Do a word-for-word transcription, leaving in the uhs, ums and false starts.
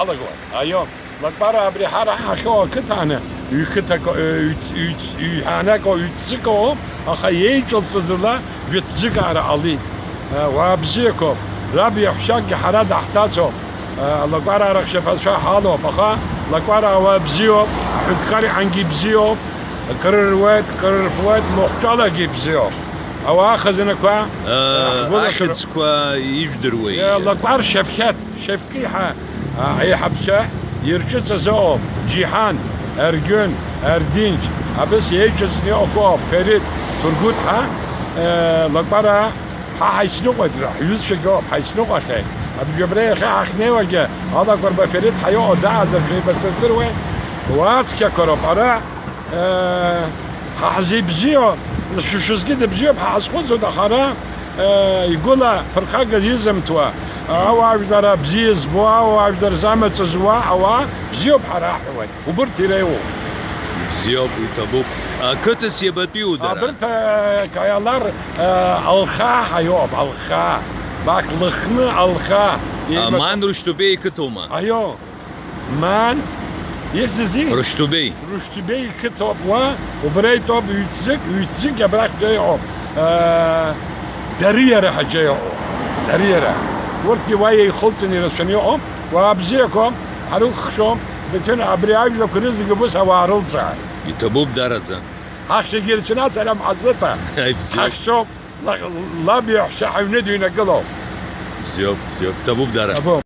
Алаго, аио, Лакәара абри ҳара ҳахьоу ақыҭаны, ҩ-қыҭак, ҩ-, ҩ-, ҩ-, ҩ-, ҩ-ҳанако, ҩ-ӡык ауп, аха еиҿылҵыз рыла жәа-ӡык ара ҟалеит. Уаа бзиақәоуп, раб иаҳәшьакгьы ҳара даҳҭацоуп. Лакәара арахь шьафацәа ҳалоуп, аха Лакәара ауаа бзиоуп, аҳәынҭқар иҳангьы бзиоуп, кыр руеит, кыр рфуеит, махәҿалагьы бзиоуп. Ауаа хазынақәа, Э, ҳгәылацәа ахьӡқәа ижәдыруеи? Э, Лакәар Шьаԥхьаҭ. Шьафкы иҳа, а, аиҳабцәа ирҿыҵаз ыҟоуп, Џьиҳан, Аргьын, Ардинч, абас еиҿыҵны иҟоуп, Ферит, Ҭургәыҭ ҳәа, э, Лакәара, ҳа ҳаицныҟәеит, ҳҩызцәагьы ыҟоуп, ҳаицныҟәахьеит. Абжьы абра иахьа ҳахьнеиуагьы, Алакәарба Ферит ҳәа иҟоу дааӡар шәеибасырдыруеи? Уаа цқьақәа роуп, ара, э, ҳа ҳзеибзиоу, шәызгьы дыбзиоуп, ҳа ҳазхәыцуеит, аха ара, Игәыла ԥырхагас изымҭуа, ауаажәлар бзиа збо, ауаажәлар замаҵ зуа ауаа бзиоуп ҳәа раҳҳәауеит. Убырҭ иреиуоуп. Бзиоуп, иҭабуп. Ақыҭас иабатәиу дара? Абырҭ, э, Каиалар, э, Алхаа ҳәа иоуп, Алхаа. Бак Лыхны Алхаа. А, Еибак- Ман Рушьтубеи иқыҭоума? Аио. Ман, ихьӡ-, Рушьтубеи. Рушьтубеи иқыҭоуп уа, убра итәоуп ҩ-ӡык, ҩ-ӡык абрахь џьа иҟоуп. Э, Дариара ҳәа џьа иҟоуп. Дариара. Урҭгьы уа еихылҵын ирацәаны иҟоуп. Уаа бзиақәоуп, ҳарықәхшәоуп, баҭыр абри ажәлақәа рызегьы убыс ауаа рылҵаар. Иҭабуп дараӡа. Ҳахьчагьы ирцәынацарам ҳазлыҭа. Аи, бзиоуп. Ҳахьчоуп, ла-, лаб иаҳәшьа ҳаҩны дыҩнагылоуп. Бзиоуп, бзиоуп. Иҭабуп дара. Або.